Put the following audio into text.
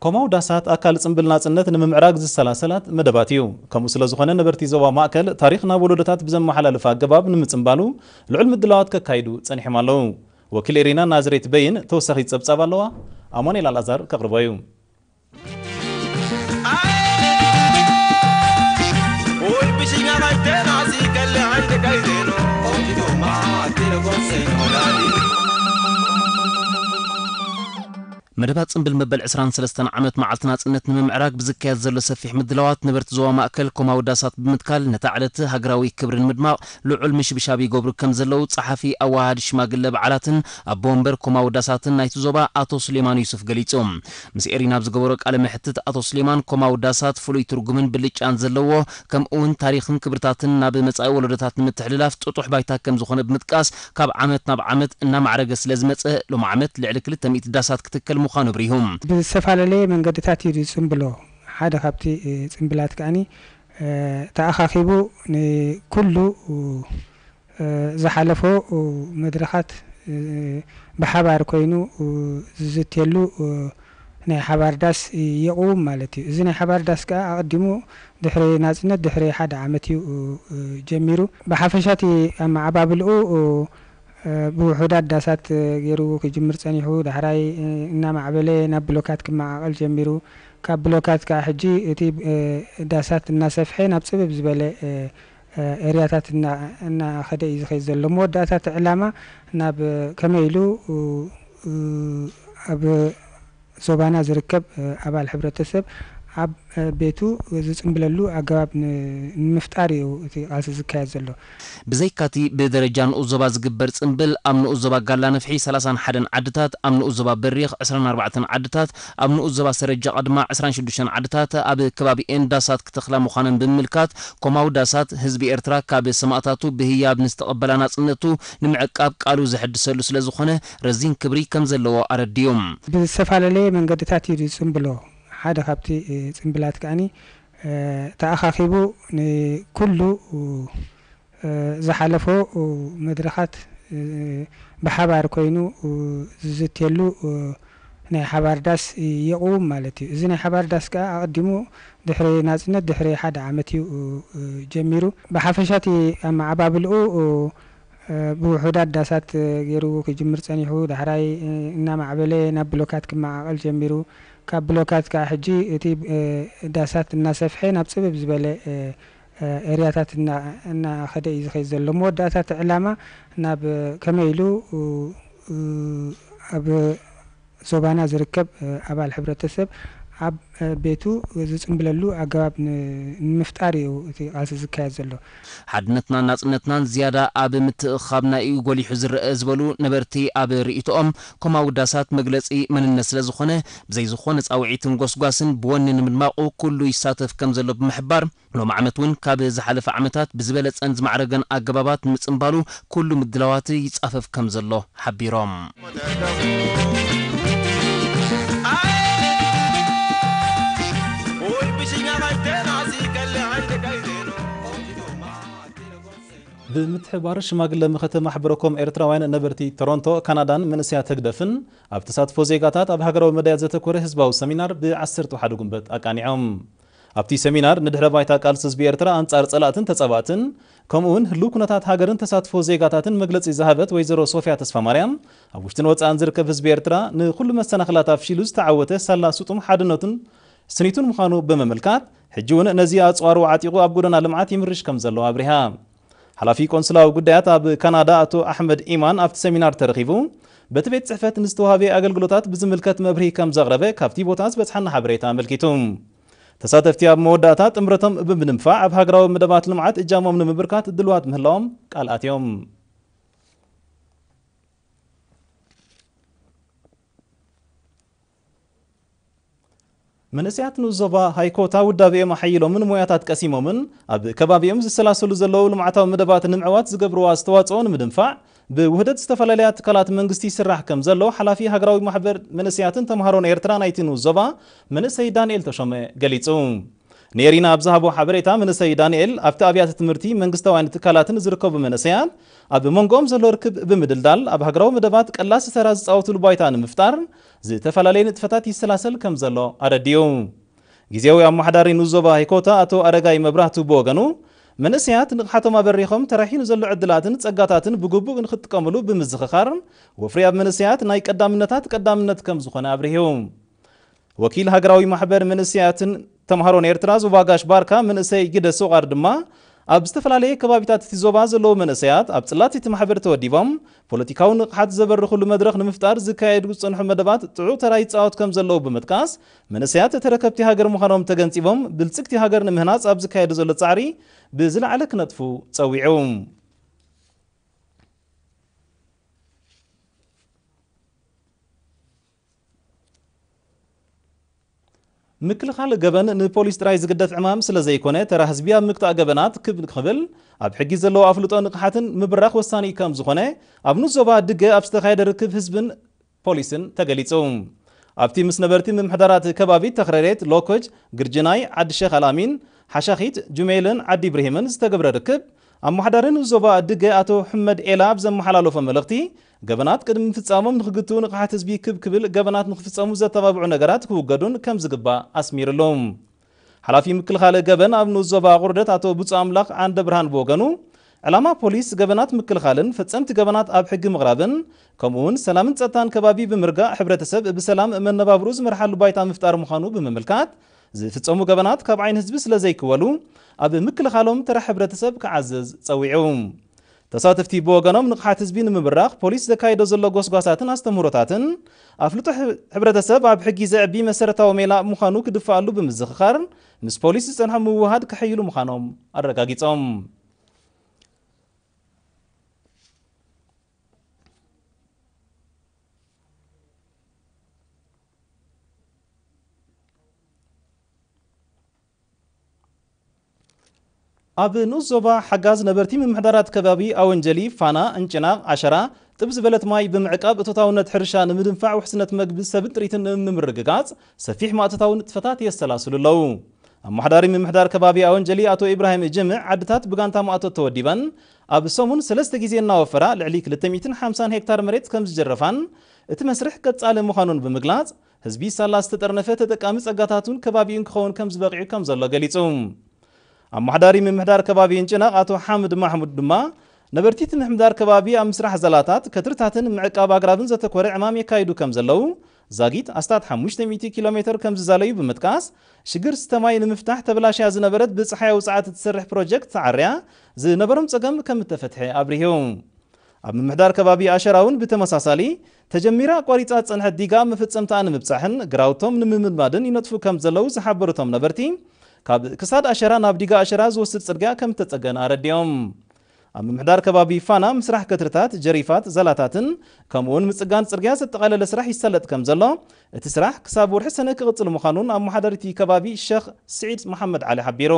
ኮማዊ ዳሳት ኣካል ጽምብል ናጽነት ንምምዕራግ ዝሰላሰላት መደባት እዩ። ከምኡ ስለ ዝኾነ ነበርቲ ዞባ ማእከል ታሪኽ ናብ ወለዶታት ብዘመሓላልፍ ኣገባብ ንምጽምባሉ ልዑል ምድላዋት ከካይዱ ጸኒሖም ኣለዉ። ወኪል ኤሪና ናዝሬት በይን ተወሳኺ ጸብጻብ ኣለዋ። ኣማኑኤል ኣልኣዛር ከቕርቦ እዩ። መደባት ጽምብል መበል ዕስራን ሰለስተን ዓመት መዓልቲ ናጽነት ንምምዕራግ ብዝካየድ ዘሎ ሰፊሕ ምድላዋት ነበርቲ ዞባ ማእከል ኮማዊ ዳሳት ብምትካል ነታ ዕለት ሃገራዊ ክብሪ ንምድማቕ ልዑል ምሽብሻብ ይገብሩ ከም ዘለዉ ጸሓፊ ኣወሃሃዲ ሽማግለ በዓላትን ኣቦ ወንበር ኮማዊ ዳሳትን ናይቲ ዞባ ኣቶ ሱሌማን ዩሱፍ ገሊጹ። ምስ ኤሪና ኣብ ዝገበሮ ቃለ መሕትት ኣቶ ሱሌማን ኮማዊ ዳሳት ፍሉይ ትርጉምን ብልጫን ዘለዎ ከምኡ እውን ታሪኽን ክብርታትን ናብ መጻኢ ወለዶታት ንምትሕልላፍ ጥጡሕ ባይታ ከም ዝኾነ ብምጥቃስ ካብ ዓመት ናብ ዓመት እናማዕረገ ስለ ዝመጸ ሎም ዓመት ልዕሊ ክልተ ሚእቲ ዳሳት ክትከል ምዃኑ ኣብሪሁ። ብዝተፈላለየ መንገድታት እዩ ዝጽምብሎ። ሓደ ካብቲ ጽምብላት ከኣኒ ተኣኻኺቡ ንኩሉ ዝሓለፎ መድረኻት ብሓባር ኮይኑ ዝዝትየሉ ናይ ሓባር ዳስ የቕውም ማለት እዩ። እዚ ናይ ሓባር ዳስ ከኣ ኣቐዲሙ ድሕሪ ናጽነት ድሕሪ ሓደ ዓመት እዩ ጀሚሩ። ብሓፈሻ እቲ ኣመዓባብልኡ ብውሑዳት ዳሳት ገይሩ ክጅምር ጸኒሑ፣ ዳሕራይ እናማዕበለ ናብ ብሎካት ክመዓቐል ጀሚሩ። ካብ ብሎካት ከኣ ሕጂ እቲ ዳሳት እናሰፍሐ ናብ ጽብብ ዝበለ ኤርያታት እናኸደ እዩ ዝኸይድ ዘሎ። መወዳእታ እቲ ዕላማ ናብ ከመይ ኢሉ ኣብ ዞባና ዝርከብ ኣባል ሕብረተሰብ ኣብ ቤቱ ዝጽምብለሉ ኣገባብ ንምፍጣር እዩ እቲ ቃልሲ ዝካየድ ዘሎ። ብዘይካቲ ብደረጃ ንኡስ ዞባ ዝግበር ጽምብል ኣብ ንኡስ ዞባ ጋላ ነፍሒ ሰላሳን ሓደን ዓድታት፣ ኣብ ንኡስ ዞባ በሪኽ ዕስራን ኣርባዕተን ዓድታት፣ ኣብ ንኡስ ዞባ ሰረጃ ድማ ዕስራን ሽዱሽተን ዓድታት ኣብ ከባቢኤን ዳሳት ክተኽላ ምዃነን ብምምልካት ኮማዊ ዳሳት ህዝቢ ኤርትራ ካብ ሰማእታቱ ብህያብ ንዝተቐበላ ናጽነቱ ንምዕቃብ ቃሉ ዘሐድሰሉ ስለ ዝኾነ ረዚን ክብሪ ከም ዘለዎ ኣረድዮም። ብዝተፈላለየ መንገድታት እዩ ዝጽምብሎ። ሓደ ካብቲ ጽምብላት ከኣኒ ተኣኻኺቡ ንኩሉ ዝሓለፎ መድረኻት ብሓባር ኮይኑ ዝዝትየሉ ናይ ሓባር ዳስ የቕውም ማለት እዩ። እዚ ናይ ሓባር ዳስ ከኣ ኣቐዲሙ ድሕሪ ናጽነት ድሕሪ ሓደ ዓመት እዩ ጀሚሩ። ብሓፈሻ እቲ ኣመዓባብልኡ ብውሑዳት ዳሳት ገይሩ ክጅምር ጸኒሑ፣ ዳሕራይ እናማዕበለ ናብ ብሎካት ክመዓቐል ጀሚሩ። ካብ ብሎካት ከኣ ሕጂ እቲ ዳሳት እናሰፍሐ ናብ ጽብብ ዝበለ ኤርያታት እናኸደ እዩ ዝኸይድ ዘሎ። መወዳእታ እቲ ዕላማ ናብ ከመይ ኢሉ ኣብ ዞባና ዝርከብ ኣባል ሕብረተሰብ ኣብ ቤቱ ዝጽምብለሉ ኣገባብ ንምፍጣር እዩ እቲ ቃልሲ ዝካየድ ዘሎ። ሓድነትናን ናጽነትናን ዝያዳ ኣብ ምትእኻብና እዩ ጎሊሑ ዝረአ ዝበሉ ነበርቲ ኣብ ርእይቶኦም፣ ኮማዊ ዳሳት መግለጺ መንነት ስለ ዝኾነ ብዘይ ዝኾነ ጻውዒትን ጎስጓስን ብወኒ ንምድማቑ ኩሉ ይሳተፍ ከም ዘሎ ብምሕባር፣ ሎም ዓመት እውን ካብ ዝሓለፈ ዓመታት ብዝበለጸን ዝማዕረገን ኣገባባት ንምጽምባሉ ኩሉ ምድላዋት ይጻፈፍ ከም ዘሎ ሓቢሮም። ብምትሕብባር ሽማግለ መኸተ ማሕበረ ኮም ኤርትራውያን ነበርቲ ቶሮንቶ ካናዳን መንእሰያት ህግደፍን ኣብ ተሳትፎ ዜጋታት ኣብ ሃገራዊ መዳያት ዘተኮረ ህዝባዊ ሰሚናር ብ ዓሰርተ ሓደ ጉንበት ኣቃኒዖም። ኣብቲ ሰሚናር ንድሕረ ባይታ ቃልሲ ህዝቢ ኤርትራ ኣንጻር ጸላእትን ተጻባእትን ከምኡ እውን ህሉው ኩነታት ሃገርን ተሳትፎ ዜጋታትን መግለጺ ዝሃበት ወይዘሮ ሶፍያ ተስፋማርያም፣ ኣብ ውሽጥን ወጻእን ዝርከብ ህዝቢ ኤርትራ ንኹሉ መሰናኽላት ኣፍሺሉ ዝተዓወተ ሳላ ስጡም ሓድነቱን ስኒቱን ምዃኑ ብምምልካት፣ ሕጂ እውን ነዚ ኣጽዋሩ ዓጢቑ ኣብ ጎደና ልምዓት ይምርሽ ከም ዘሎ ኣብሪሃ። ሓላፊ ቆንስላዊ ጉዳያት ኣብ ካናዳ ኣቶ ኣሕመድ ኢማን ኣብቲ ሰሚናር ተረኺቡ በቲ ቤት ጽሕፈት ንዝተዋህበ ኣገልግሎታት ብዝምልከት መብርሂ ከም ዘቕረበ ካብቲ ቦታ ዝበጽሓና ሓበሬታ ኣመልኪቱ። ተሳተፍቲ ኣብ መወዳእታ ጥምረቶም ብምድንፋዕ ኣብ ሃገራዊ መደባት ልምዓት እጃሞም ንምብርካት ድልዋት ምህላዎም ቃል ኣትዮም። መንእሰያት ንኡስ ዞባ ሃይኮታ ውዳቤኦም ኣሓይሎምን ሞያታት ቀሲሞምን ኣብ ከባቢኦም ዝሰላሰሉ ዘለዉ ልምዓታዊ መደባት ንምዕዋት ዝገብርዎ ኣስተዋጽኦ ንምድንፋዕ ብውህደት ዝተፈላለያ ትካላት መንግስቲ ይስራሕ ከም ዘሎ ሓላፊ ሃገራዊ ማሕበር መንእሰያትን ተምሃሮን ኤርትራ ናይቲ ንኡስ ዞባ መንእሰይ ዳንኤል ተሾመ ገሊጹ። ኔሪና ኣብ ዝሃቦ ሓበሬታ፣ መንእሰይ ዳንኤል ኣብቲ ኣብያተ ትምህርቲ፣ መንግስታውያን ትካላትን ዝርከቡ መንእሰያት ኣብ መንጎኦም ዘሎ ርክብ ብምድልዳል ኣብ ሃገራዊ መደባት ቀላሲ ተራ ዝጻወቱሉ ባይታ ንምፍጣር ዝተፈላለየ ንጥፈታት ይሰላሰል ከም ዘሎ ኣረዲኡ። ግዜያዊ ኣመሓዳሪ ንዞባ ሄኮታ ኣቶ ኣረጋይ መብራህቱ ብወገኑ፣ መንእሰያት ንቕሓቶም ኣበሪኾም ተራሒኑ ዘሎ ዕድላትን ጸጋታትን ብግቡእ ንኽጥቀምሉ ብምዝኽኻር፣ ወፍሪ ኣብ መንእሰያት ናይ ቀዳምነታት ቀዳምነት ከም ዝኾነ ኣብሪሁ። ወኪል ሃገራዊ ማሕበር መንእሰያትን ተምሃሮን ኤርትራ ዞባ ጋሽ ባርካ መንእሰይ ግደ ሶቓር ድማ፣ ኣብ ዝተፈላለየ ከባቢታት እቲ ዞባ ዘለዉ መንእሰያት ኣብ ጽላት እቲ ማሕበር ተወዲቦም ፖለቲካዊ ንቕሓት ዘበርኽሉ መድረኽ ንምፍጣር ዝካየዱ ዝጸንሑ መደባት ጥዑ ተራ ይጻወት ከም ዘለዉ ብምጥቃስ፣ መንእሰያት ተረከብቲ ሃገር ምዃኖም ተገንጺቦም ብልጽግቲ ሃገር ንምህናጽ ኣብ ዝካየዱ ዘሎ ጻዕሪ ብዝለዓለ ክነጥፉ ጸዊዑ። ምክልኻል ገበን ንፖሊስ ጥራይ ዝግደፍ ዕማም ስለ ዘይኮነ፣ ተራ ህዝቢ ኣብ ምክታእ ገበናት ክብ ክብል ኣብ ሕጊ ዘለዎ ኣፍልጦ ንቕሓትን ምብራኽ ወሳኒ ከም ዝኾነ ኣብ ንኡስ ዞባ ድገ ኣብ ዝተኻየደ ርክብ ህዝብን ፖሊስን ተገሊጹ። ኣብቲ ምስ ነበርቲ ምምሕዳራት ከባቢ ተኽረሬት፣ ሎኮጅ፣ ግርጅናይ፣ ዓዲ ሸኽ ኣልኣሚን፣ ሓሻኺት፣ ጁሜልን ዓዲ ብርሂምን ዝተገብረ ርክብ፣ ኣመሓዳሪ ንኡስ ዞባ ድገ ኣቶ ሕመድ ኤላ ኣብ ዘመሓላለፎ መልእኽቲ፣ ገበናት ቅድሚ ምፍጻሞም ንኽግትኡ ንቕሓት ህዝቢ ክብ ክብል፣ ገበናት ንኽፍጸሙ ዘተባብዑ ነገራት ክውገዱን ከም ዝግባእ ኣስሚርሉ። ሓላፊ ምክልኻል ገበን ኣብ ንኡስ ዞባ ቁርደት ኣቶ ብፁዕ ኣምላኽ ዓንደ ብርሃን ብወገኑ፣ ዕላማ ፖሊስ ገበናት ምክልኻልን ፈጸምቲ ገበናት ኣብ ሕጊ ምቕራብን፣ ከምኡ እውን ሰላምን ጸጥታን ከባቢ ብምርጋእ፣ ሕብረተሰብ ብሰላም መነባብሩ ዝመርሓሉ ባይታ ምፍጣር ምዃኑ ብምምልካት፣ ዝፍጸሙ ገበናት ካብ ዓይኒ ህዝቢ ስለ ዘይክወሉ፣ ኣብ ምክልኻሎም ተራ ሕብረተሰብ ክዓዝዝ ጸዊዑ። ተሳተፍቲ ብወገኖም፣ ንቕሓት ህዝቢ ንምብራኽ ፖሊስ ዘካይዶ ዘሎ ጎስጓሳትን ኣስተምህሮታትን፣ ኣፍልጦ ሕ-፣ ሕብረተሰብ ኣብ ሕጊ ዘዕቢ መሰረታዊ ሜላ ምዃኑ ክድፋኣሉ ብምዝኽኻር፣ ምስ ፖሊስ ዝጸንሖም ምውህሃድ ከሐይሉ ምዃኖም ኣረጋጊጾም። ኣብ ንኡስ ዞባ ሓጋዝ ነበርቲ ምምሕዳራት ከባቢ ኣወንጀሊ፣ ፋና፣ እንጭናቕ፣ ዓሸራ፣ ጥብ ዝበለት ማይ ብምዕቃብ እቶታውነት ሕርሻ ንምድንፋዕ፣ ውሕስነት መግቢ ሰብን ጥሪትን ንምርግጋጽ ሰፊሕ ማእቶታዊ ንጥፈታት የሰላስሉ ኣለዉ። ኣመሓዳሪ ምምሕዳር ከባቢ ኣወንጀሊ ኣቶ ኢብራሂም ጅምዕ፣ ዓድታት ብጋንታ ማእቶት ተወዲበን ኣብ ሰሙን ሰለስተ ግዜ እናወፈራ ልዕሊ ክልተ ሚእትን ሓምሳን ሄክታር መሬት ከም ዝጀረፋን እቲ መስርሕ ቀጻሊ ምዃኑን ብምግላጽ፣ ህዝቢ ሳላ ዝተጠርነፈ ተጠቃሚ ጸጋታቱን ከባቢኡን ክኸውን ከም ዝበቕዑ ከም ዘሎ ገሊጹ። ኣመሓዳሪ ምምሕዳር ከባቢ እንጭናቕ ኣቶ ሓምድ ማሕሙድ ድማ፣ ነበርቲ እቲ ምምሕዳር ከባቢ ኣብ ምስራሕ ዛላታት፣ ከትርታትን ምዕቃብ ኣግራብን ዘተኮረ ዕማም የካይዱ ከም ዘለዉ፣ ዛጊት ኣስታት ሓሙሽተ ሚእቲ ኪሎ ሜትር ከም ዝዛለዩ ብምጥቃስ፣ ሽግር ስተ ማይ ንምፍታሕ ተበላሽያ ዝነበረት ብጸሓይ ውጽዓት እትሰርሕ ፕሮጀክት ተዓርያ ዝነበሮም ጸገም ከም እተፈትሐ ኣብሪሁ። ኣብ ምምሕዳር ከባቢ ኣሸራ እውን ብተመሳሳሊ፣ ተጀሚራ ኣቋሪጻ ዝጸንሐት ዲጋ መፈጸምታኣ ንምብጻሕን ግራውቶም ንምምልማድን ይነጥፉ ከም ዘለዉ ዝሓበሩ እቶም ነበርቲ፣ ካብ ክሳድ ኣሸራ ናብ ዲጋ ኣሸራ ዝወስድ ጽርግያ ከም እተጸገነ ኣረዲኦም። ኣብ ምምሕዳር ከባቢ ፋና ምስራሕ ከትርታት፣ ጀሪፋት፣ ዘላታትን ከምኡውን ምጽጋን ጽርግያ ዘጠቓለለ ስራሕ ይሳለጥ ከም ዘሎ፣ እቲ ስራሕ ክሳብ ወርሒ ሰነ ክቕጽል ምዃኑን ኣመሓዳሪቲ ከባቢ ሸኽ ስዒድ መሓመድ ዓሊ ሓቢሩ።